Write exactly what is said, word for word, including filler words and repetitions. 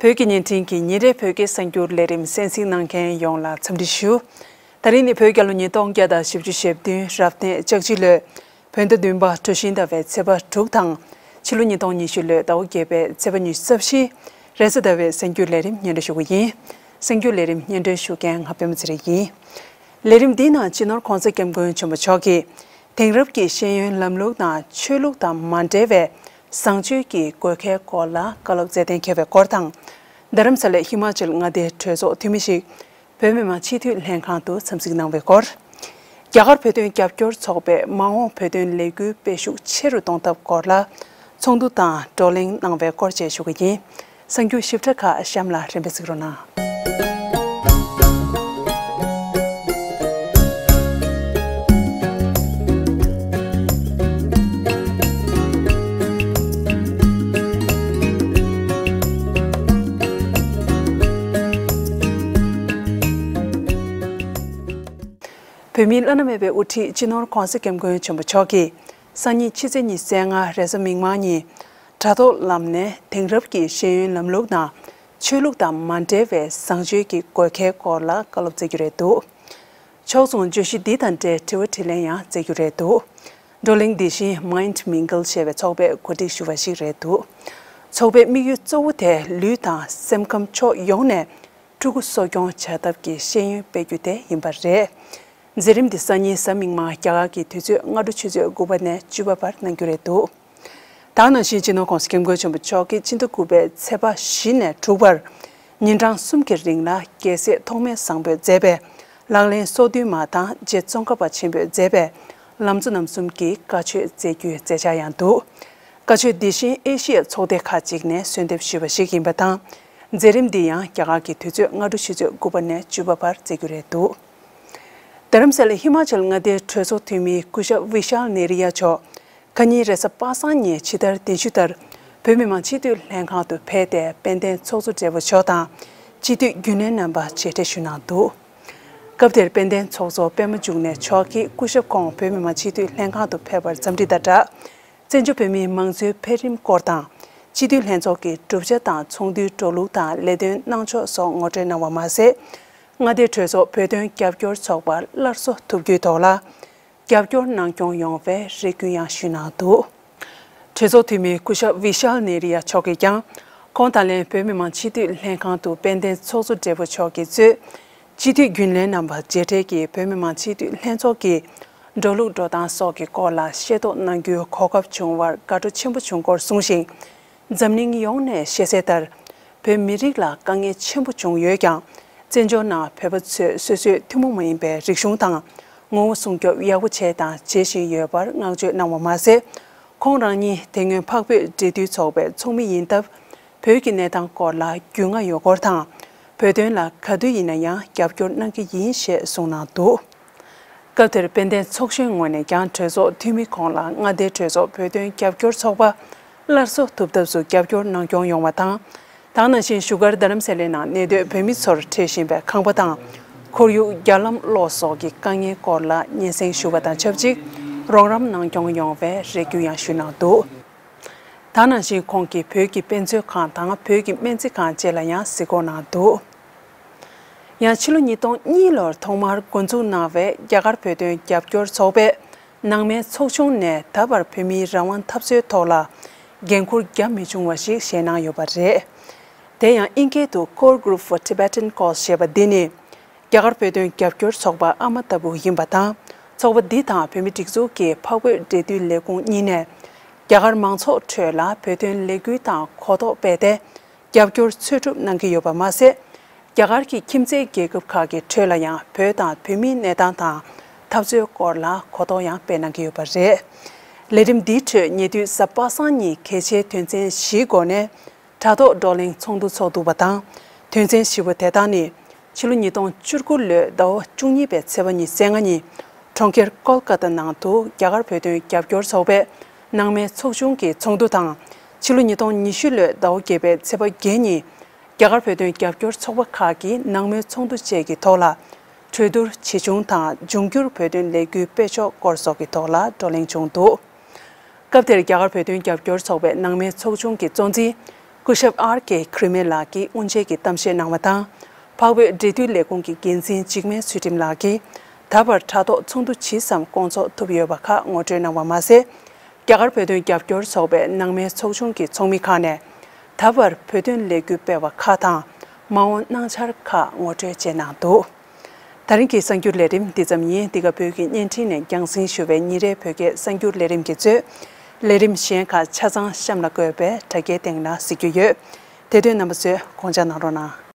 བོད་ཀྱི་བརྙན་འཕྲིན་གྱི་ཉིན་རེའི་བོད་སྐད་གསར་འགྱུར་ལས་རིམ་གསན་གཟིགས་གནང་མཁན་ཡོངས་ལ་འཚམས་འདྲི་ཞུ། ད་རིང་ནི་བོད་རྒྱལ་ལོ་ཉིས་སྟོང་བརྒྱ་དང་བཞི་བཅུ་ཞེ་བདུན་རབ་གནས་ལྕགས་བྱི་ལོའི་བོད་ཟླ་བདུན་པ་གྲོ་བཞིན་ཟླ་བའི་ཚེས་པ་དྲུག་དང་། ཕྱི་ལོ་ཉིས་སྟོང་ཉི་ཤུ་ལོའི་ཟླ་བ་བརྒྱད་པའི་ཚེས་པ་ཉི་ཤུ་རྩ་བཞི། རེས་གཟའ་ཟླ་བའི་གསར་འགྱུར་ལས་རིམ་སྙན་སྒྲོན་ཞུ་གི་ཡིན། གསར་འགྱུར་ལས་རིམ་སྙན་སྒྲོན་ཞུ་མཁན་ང་པད་མ་ཚེ་རིང་ཡིན། ལས་རིམ་འདིའི་ནང་སྤྱི་ནོར་༧གོང་ས་༧སྐྱབས་མགོན་ཆེན་པོ་མཆོག་གིས། དེང་རབས་ཀྱི་ཤེས་ཡོན་ལམ་ལུགས་དང་ཆོས་ལུགས་དང་མ་འབྲེལ་བའི་བཟང་སྤྱོད་ཀྱི་དགོས་གལ་སྐོར་ལ་བཀའ་སློབ་སྩལ་གཏན་འཁེལ་བའི་སྐོར་དང་། རྡ་རམ་ས་ལའི་ཧི་མ་ཅལ་མངའ་སྡེའི་གྲོས་ཚོགས་འཐུས་མི་ཞིག་བོད་མི་མང་སྤྱི་འཐུས་ལྷན་ཁང་དུ་འཚམས་གཟིགས་གནང་བའི་སྐོར། རྒྱ་གར་བོད་དོན་རྒྱབ་སྐྱོར་ཚོགས་པས་མ་འོངས་བོད་དོན་ལས་འགུལ་སྤེལ་ཤུགས་ཆེ་རུ་གཏོང་ཐབས་སྐོར་ལ་ཚོགས་འདུ་དང་བགྲོ་གླེང་གནང་བའི་སྐོར་བཅས་ཞུ་གི་ཡིན། གསར་འགྱུར་ཞིབ་ཕྲ་ཁག་གཤམ་ལ་རིམ་པས་གཟིགས་རོགས་གནང་། བོད་མིའི་བླ་ན་མེད་པའི་དབུ་ཁྲིད་སྤྱི་ནོར་༧གོང་ས་༧སྐྱབས་མགོན་ཆེན་པོ་མཆོག་གིས། སང་ཉིན་ཕྱི་ཚེས་ཉི་ཤུ་རྩ་ལྔ་རེས་གཟའ་མིག་དམར་ཉིན། དྲ་ཐོག་ལམ་ནས་དེང་རབས་ཀྱི་ཤེས་ཡོན་ལམ་ལུགས་དང་ཆོས་ལུགས་དང་མ་འབྲེལ་བའི་བཟང་སྤྱོད་ཀྱི་དགོས་གལ་སྐོར་ལ་བཀའ་སློབ་སྩལ་རྒྱུ་རེད་འདུག་ཕྱོགས་མཚུངས་བརྗོད་གཞི་འདི་དང་འབྲེལ་དྲི་བ་དྲིས་ལན་ཡང་སྩལ་རྒྱུ་རེད་འདུག་བགྲོ་གླེང་འདི་བཞིན་Mind Mingle ཞེས་པའི་ཚོགས་པས་གོ་སྒྲིག་ཞུ་བ་ཞིག་རེད་འདུག་ཚོགས་པའི་དམིགས་ཡུལ་གཙོ་བོ་དེ་ལུས་དང་སེམས་ཁམས་ཕྱོགས་ཡོངས་ནས་ཕྲུ་གུ་གསོ་སྐྱོང་བྱ་ཐབས་ཀྱི་ཤེས་ཡོན་སྤེལ་རྒྱུ་དེ་ཡིན་པ་རེད། མཛད་རིམ་འདི་སང་ཉིན་གཟའ་མིག་དམར་རྒྱ་གར་གྱི་དུས་ཚོད་སྔ་དྲོ་ཆུ་ཚོད་དགུ་པ་ནས་བཅུ་པ་བར་གནང་རྒྱུ་རེད་འདུག་ད་ག་ནང་བཞིན་སྤྱི་ནོར་༧གོང་ས་༧སྐྱབས་མགོན་ཆེན་པོ་མཆོག་གིས་ཕྱི་ཟླ་དགུ་པའི་ཚེས་པ་བཞི་ནས་དྲུག་བར་ཉིན་གྲངས་གསུམ་གྱི་རིང་ལ་རྒྱལ་སྲས་ཐོགས་མེད་བཟང་པོས་མཛད་པའི་ལག་ལེན་སོ་བདུན་མ་དང་རྗེ་ཙོང་ཁ་པ་ཆེན་པོས་མཛད་པའི་ལམ་གཙོ་རྣམ་གསུམ་གྱི་བཀའ་ཆོས་མཛད་རྒྱུའི་མཛད་འཆར་ཡང་འདུག་བཀའ་ཆོས་འདི་བཞིན་ཨེ་ཤི་ཡའི་ཚོགས་སྡེ་ཁག་ཅིག་ནས་གསོལ་འདེབས་ཞུས་པ་ཞིག་ཡིན་པ་དང་། མཛད་རིམ་འདི་ཡང་རྒྱ་གར་གྱི་དུས་ཚོད་སྔ་དྲོ་ཆུ་ཚོད་དགུ་པ་ནས་བཅུ་པ་བར་མཛད་རྒྱུ་རེད་འདུག་རྡ་རམ་ས་ལའི་ཧི་མ་ཅལ་མངའ་སྡེའི་གྲོས་ཚོགས་འཐུས་མི་སྐུ་ཞབས་བི་ཤཱལ་ནེ་རི་ཡ་མཆོག་ཁ་ཉིན་རེས་གཟའ་པ་སངས་ཉིན་ཕྱི་དར་གདན་ཞུ་ལྟར་བོད་མི་མང་སྤྱི་འཐུས་ལྷན་ཁང་དུ་ཕེབས་ཏེ་དཔལ་ལྡན་ཚོགས་གཙོ་སྦྲེལ་པོ་མཆོག་དང་སྤྱི་འཐུས་རྒྱུན་ལས་རྣམ་པ་མཇལ་འཕྲད་ཞུས་གནང་འདུག་སྐབས་དེར་དཔལ་ལྡན་ཚོགས་གཙོ་པད་མ་འབྱུང་གནས་མཆོག་གིས་སྐུ་ཞབས་ཁོང་བོད་མི་མང་སྤྱི་འཐུས་ལྷན་ཁང་དུ་ཕེབས་པར་འཚམས་འདྲི་དང་སྦྲགས། བཙན་བྱོལ་བོད་མིའི་མང་གཙོའི་འཕེལ་རིམ་སྐོར་དང་། སྤྱི་འཐུས་ལྷན་ཚོགས་ཀྱི་གྲུབ་ཆ་དང་ཚོགས་འདུའི་འགྲོ་ལུགས་དང་ལས་དོན་གནང་ཕྱོགས་སོགས་ངོ་སྤྲོད་གནང་བ་མ་ཟད། མངའ་སྡེའི་གྲོས་ཚོགས་བོད་དོན་རྒྱབ་སྐྱོར་ཚོགས་པར་སླར་གསོ་ཐུབ་རྒྱུའི་ཐོག་ལ། རྒྱབ་སྐྱོར་གནང་སྐྱོང་ཡོང་བའི་རེ་སྐུལ་ཡང་ཞུས་གནང་འདུག་གྲོས་ཚོགས་འཐུས་མི་སྐུ་ཞབས་བི་ཤཱལ་ནེ་རི་ཡ་མཆོག་གིས་ཀྱང་། ཁོང་ད་ལན་བོད་མི་མང་སྤྱི་འཐུས་ལྷན་ཁང་དུ་དཔལ་ལྡན་ཚོགས་གཙོ་སྦྲེལ་པོ་མཆོག་གིས་གཙོས། སྤྱི་འཐུས་རྒྱུན་ལས་རྣམ་པ་མཇལ་འཕྲད་ཀྱིས་བོད་མི་མང་སྤྱི་འཐུས་ལྷན་ཚོགས་ཀྱི་འགྲོ་ལུགས་འགྲོ་སྟངས་སོགས་ཀྱི་སྐོར་ལ་ཤེས་རྟོགས་གནང་རྒྱུའི་གོ་སྐབས་བྱུང་བར་དགའ་སྤྲོ་ཆེན་པོ་བྱུང་སྐོར་གསུངས་ཤིང་། འཛམ་གླིང་ཡོངས་ནས་ཤེས་གསལ་ལྟར། བོད་མི་རིགས་ལ་དཀའ་ངལ་ཆེན་པོ་བྱུང་ཡོད་ཀྱང་། བཙན་བྱོལ་ནང་བོད་པ་ཚོས་སོ་སོའི་ཐུན་མོང་མ་ཡིན་པའི་རིག་གཞུང་དང་ངོ་བོ་སྲུང་སྐྱོབ་ཡག་པོ་བྱས་དང་བྱེད་བཞིན་ཡོད་པར་བསྔགས་བརྗོད་གནང་བ་མ་ཟད། ཁོང་རང་ཉིད་དེ་སྔོན་འཕགས་བོད་འབྲེལ་མཐུད་ཚོགས་པའི་ཚོགས་མི་ཡིན་སྟབས། བོད་ཀྱི་གནས་སྟངས་སྐོར་ལ་རྒྱུས་མངའ་ཡོད་སྐོར་དང་། བོད་དོན་ལ་ག་དུས་ཡིན་ན་ཡང་རྒྱབ་སྐྱོར་གནང་གི་ཡིན་ཞེས་གསུངས་གནང་འདུག་སྐབས་དེར་དཔལ་ལྡན་ཚོགས་གཞོན་ངོས་ནས་ཀྱང་གྲོས་ཚོགས་འཐུས་མི་ཁོང་ལ་མངའ་སྡེའི་གྲོས་ཚོགས་བོད་དོན་རྒྱབ་སྐྱོར་ཚོགས་པ་སླར་གསོ་ཐུབ་ཐབས་སུ་རྒྱབ་སྐྱོར་གནང་སྐྱོང་ཡོང་བ་དང་། ད་ག་ནང་བཞིན་བཞུགས་སྒར་རྡ་རམ་ས་ལའི་ནང་གནས་སྡོད་བོད་མི་ཚོར་འཕྲད་བཞིན་པའི་ཁང་པ་དང་། ཁོར་ཡུག་རྒྱ་ལམ་གློག་སོགས་ཀྱི་དཀའ་ངལ་སྐོར་ལ་སྙན་སེང་ཞུ་བ་དང་ཆབས་ཅིག་རོགས་རམ་གནང་སྐྱོང་ཡོང་བའི་རེ་སྐུལ་ཡང་ཞུས་གནང་འདུག་ད་ག་ནང་བཞིན་ཁོང་གིས་བོད་ཀྱི་དཔེ་མཛོད་ཁང་དང་བོད་ཀྱི་སྨན་རྩིས་ཁང་བཅས་ལ་ཡང་གཟིགས་སྐོར་གནང་འདུག་ཡང་ཕྱི་ལོ་ཉིས་སྟོང་གཉིས་ལོར་ཐོག་མར་འགོ་འཛུགས་གནང་བའི་རྒྱ་གར་བོད་དོན་རྒྱབ་སྐྱོར་ཚོགས་པས་ནང་མའི་ཚོགས་ཆུང་ནས་ད་བར་བོད་མིའི་རང་དབང་འཐབ་རྩོད་ཐོག་ལ་འགན་འཁུར་རྒྱ་མི་ཆུང་བ་ཞིག་བཞེས་གནང་ཡོད་པ་རེད། དེ་ཡང་དབྱིན་སྐད་དུ་Core Group for Tibetan Cause ཞེས་པ་འདི་ནི། རྒྱ་གར་བོད་དོན་རྒྱབ་སྐྱོར་ཚོགས་པ་ཨ་མ་ལྟ་བུ་ཡིན་པ་དང་། ཚོགས་པ་འདི་དང་བོད་མིའི་སྒྲིག་འཛུགས་ཀྱི་འཕགས་བོད་འབྲེལ་མཐུད་ལས་ཁུངས་གཉིས་ནས། རྒྱ་གར་མང་ཚོགས་ཁྲོད་ལ་བོད་དོན་ལས་འགུལ་དང་གོ་རྟོགས་སྤེལ་ཏེ། རྒྱབ་སྐྱོར་འཚོལ་སྒྲུབ་གནང་གི་ཡོད་པ་མ་ཟད། རྒྱ་གར་གྱི་ཁྱིམ་མཚེས་རྒྱལ་ཁབ་ཁག་གི་ཁྲོད་ལ་ཡང་བོད་དང་བོད་མིའི་གནས་སྟངས་དང་འཐབ་རྩོད་སྐོར་ལ་གོ་རྟོགས་ཡང་སྤེལ་གནང་གི་ཡོད་པ་རེད། ལས་རིམ་འདིའི་ཁྲོད་ཉེ་དུས་གཟའ་པ་སངས་ཉིན་གལ་ཆེའི་དོན་ཚན་བཞིའི་སྒོ་ནས། དྲ་ཐོག་བགྲོ་གླེང་ཚོགས་འདུ་ཚོགས་འདུག་པ་དང་། དོན་ཚན་བཞི་པོ་དེ་དག་ནི། ཕྱི་ལོ་ཉིས་སྟོང་བཅུ་དགུ་ལོའི་ཟླ་བ་བཅུ་གཉིས་པའི་ཚེས་པ་ཉི་ཤུ་རྩ་ལྔ་ཉིན། གྲོང་ཁྱེར་ཀོལ་ཀ་ཏ་ནང་དུ་རྒྱ་གར་བོད་དོན་རྒྱབ་སྐྱོར་ཚོགས་པས་ནང་མའི་ཚོགས་ཆུང་གི་ཚོགས་འདུ་དང་། ཕྱི་ལོ་ཉིས་སྟོང་ཉི་ཤུ་ལོའི་ཟླ་བ་བརྒྱད་པའི་ཚེས་པ་བརྒྱད་ཉིན། རྒྱ་གར་བོད་དོན་རྒྱབ་སྐྱོར་ཚོགས་པ་ཁག་གི་ནང་མའི་ཚོགས་འདུ་བཅས་ཀྱི་ཐོག་ལ། གྲོས་བསྡུར་ཇི་བྱུང་དང་འབྱུང་འགྱུར་བོད་དོན་ལས་འགུལ་སྤེལ་ཕྱོགས་སྐོར་སོགས་ཀྱི་ཐོག་ལ་བགྲོ་གླེང་བྱུང་འདུག་སྐབས་དེར་རྒྱ་གར་བོད་དོན་རྒྱབ་སྐྱོར་ཚོགས་པའི་ནང་མའི་ཚོགས་ཆུང་གི་གཙོ་འཛིན་ སྐུ་ཞབས་ཨར་ཀེ་ཁི་རི་མེ་ལགས་ཀྱིས་དབུ་འབྱེད་ཀྱི་གཏམ་བཤད་གནང་བ་དང་། འཕགས་བོད་འབྲེལ་མཐུད་ལས་ཁུངས་ཀྱི་འགན་འཛིན་འཇིགས་མེད་ཚུལ་ཁྲིམས་ལགས་ཀྱིས་ད་བར་དྲ་ཐོག་ཚོགས་འདུ་ཇི་ཙམ་སྐོང་ཚོགས་ཐུབ་ཡོད་པ་ཁག་ངོ་སྤྲོད་གནང་བ་མ་ཟད། རྒྱ་གར་བོད་དོན་རྒྱབ་སྐྱོར་ཚོགས་པའི་ནང་མའི་ཚོགས་ཆུང་གི་ཚོགས་མི་ཁག་ནས་ད་བར་བོད་དོན་ལས་འགུལ་སྤེལ་བ་ཁག་དང་མ་འོངས་གནང་འཆར་ཁག་ངོ་སྤྲོད་བྱས་གནང་འདུག། ད་རིང་གི་གསར་འགྱུར་ལས་རིམ་འདི་ཙམ་ཡིན། འདི་ག་བོད་ཀྱི་བརྙན་འཕྲིན་ནས་རྒྱང་སྲིང་ཞུ་བའི་ཉིན་རེའི་བོད་སྐད་གསར་འགྱུར་ལས་རིམ་གྱི་གཙོས། ལས་རིམ་གཞན་ཁག་ཆ་ཚང་གཤམ་ལ་བཀོད་པའི་དྲ་རྒྱའི་སྟེང་ན་གཟིགས་རྒྱུ་ཡོད། དེ་དོན་རྣམ་པ་ཚོས་དགོངས་འཇགས་གནང་རོགས་གནང་།